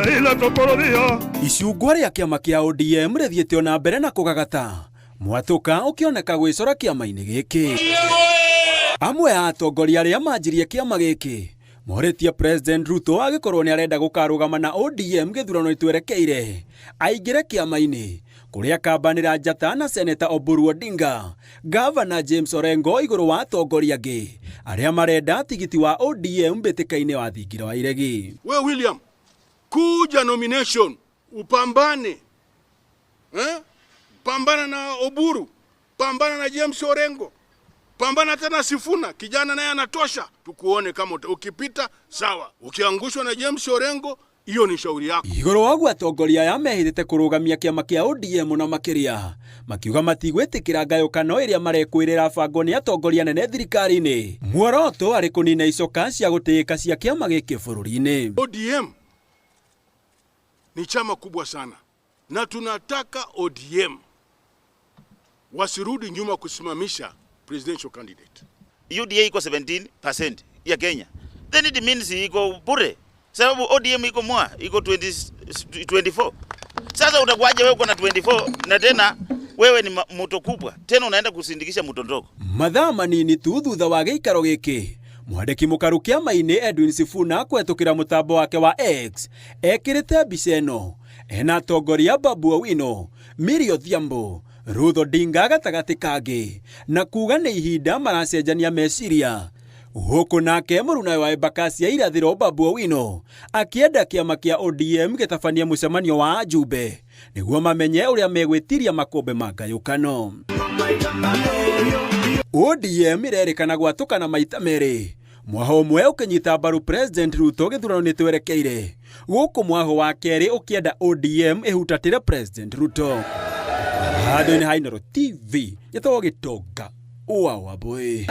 Raila tokorodia. Icungwa rĩa kĩama kĩa ODM rĩthiĩte ona mbere na kũgagata mwatũka ũkĩoneka gwĩcora kĩama-inĩ gĩkĩ. Amwe a atongoria arĩa manjirie kĩama gĩkĩ morĩtie President Ruto agĩkorwo nĩ arenda gũkarũgama na ODM gĩthurano twerekeire aingĩre kĩama-inĩ kũrĩa kambanĩra njata na Seneta Oburu Odinga, Gavana James Orengo igũrũ wa atongoria angĩ arĩa marenda tigiti wa ODM mbĩtĩka-inĩ wa thingira wa iregi. We William, kuja nomination upambane, eh? Pambana na Oburu, pambana na James Orengo, pambana tena Sifuna, kijana naye anatosha. Tukuone kama ukipita sawa, ukiangushwa na James Orengo hiyo ni shauri yako. Igũrũ wa ũguo atongoria aya mehĩtĩte kũrũgamia kĩama kĩa ODM na makĩria makiuga matigwĩtĩkĩra ngayũkano ĩrĩa marekwĩrĩra bangwo nĩ atongoria nene thirikari-inĩ, muoroto arĩ kũnina icoka cia gũtĩĩka cia kĩama gĩkĩ bũrũri-inĩ. ODM ni chama kubwa sana na tunataka ODM wasirudi nyuma kusimamisha presidential candidate. UDA iko 17% ya Kenya, then it means iko bure, sababu ODM iko mwa iko 20, 24. Sasa utakuwaje wewe uko na 24 na tena wewe ni moto kubwa tena unaenda kusindikisha moto ndogo? Mathaa manini tu thutha wa gĩikaro gĩkĩ, mwandĩki mũkaru kĩama-inĩ Edwin Sifuna kũhetũkĩra mũtambo wake wa X ekĩrĩte mbica ĩno ena atongoria Babu Owino, Millie Odhiambo, Ruth Odinga gatagatĩ kangĩ na kuga nĩ ihinda maracenjania meciria, gũkũ nake mũrunawe wa Embakasi ya irathĩro Babu Owino akĩenda kĩama kĩa ODM gĩtabanie mũcemanio wa ajumbe nĩguo mamenye ũrĩa megwĩtiria makũmbĩ ma ngayũkano. ODM ĩrerĩkana gwatũkana maita merĩ, mwaho ũmwe ũkĩnyita mbaru President Ruto gĩthurano nĩ twerekeire, gũkũ mwaho wa kerĩ ũkĩenda ODM ĩhutatĩre President Ruto. Handũ-inĩ ha Inooro TV, njĩtagwo Gĩtonga wa Wambũi.